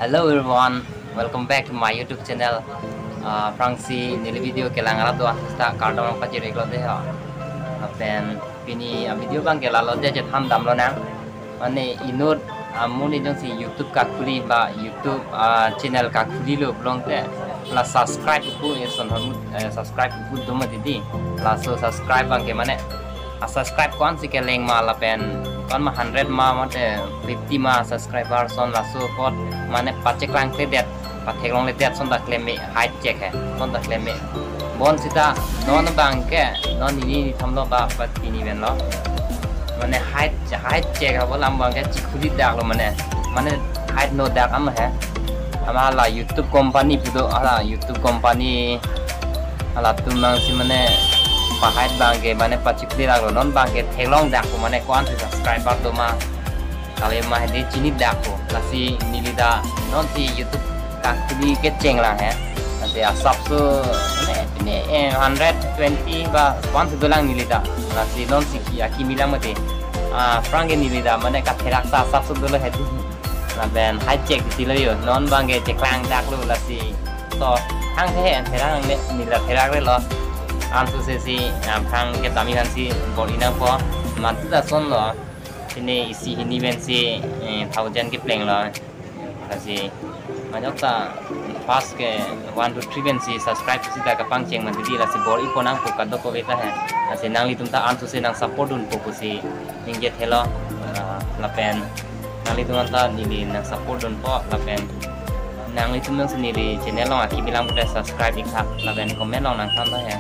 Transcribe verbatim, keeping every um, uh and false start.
Hello everyone, welcome back to my YouTube channel. Ah, aphrangsi neli video kelang arat do-an sita kardom pajir-iklo dei ho. Lapen pini a video abang ke lalo dei, chethan damlonang. Mane inut amonit jongsi YouTube kakhuli ba YouTube, ah, channel kakhulilo pulote la subscribe pu eson hormu, eh, subscribe pu do mati dei. Laso subscribe abang ke mane a subscribe ko-ansi keleng ma lapen ko-an ma, hundred ma mate fifty ma subscriber ason, laso apot mane pacheklangkledet, patheklongledet ason ta klem me, height check he, ason ta klem me. Bonsita non abang ke, non nini nithom lo ba pini pen lo. Mane height, height check abo alam abang ke chikhuli daklo mane. Mane height no dak ama he. Ama la YouTube company pu do, hala YouTube company halatum abangsi mane pa height abang ke mane pachikhuli daklo, non abang ke theklong dakpo mane ko-ansi subscriber do ma, kave ma hedi chini dakpo. Lasi neli ta nonsi YouTube kakhuli kechenglang he. Lasi asapso mane pine, eh, hundred twenty ba ko-ansi dolang neli ta. Lasi nonsi ki akimi lang mati. Ah, aphrang ke neli ta mane katherak ta asapso dolo hedi. Lapen height check isi lo yo, non abang ke cheklang daklo lasi. To, hang the he, therak nangne, neli ta therak relo. Ansose si, ah, aphrang ke tami hansi bor-i nangpo, mati ta ason lo. Sini isi hini pensi, eh, thousand keplenglo. Lasi, majok ta first ke one, two, three pensi subscribe sita kapangcheng mati dei, lasi bor-ipo nangpo kadokave ta he. Lasi nanglitum ta ansose nang support dunpo pusi ningje thelo, ah, lapen nanglitum anta neli nang support dunpo, lapen nanglitum nangsi neli channel along akimi lang pute subscribe ik tha, lapen comment along nangthan tha he.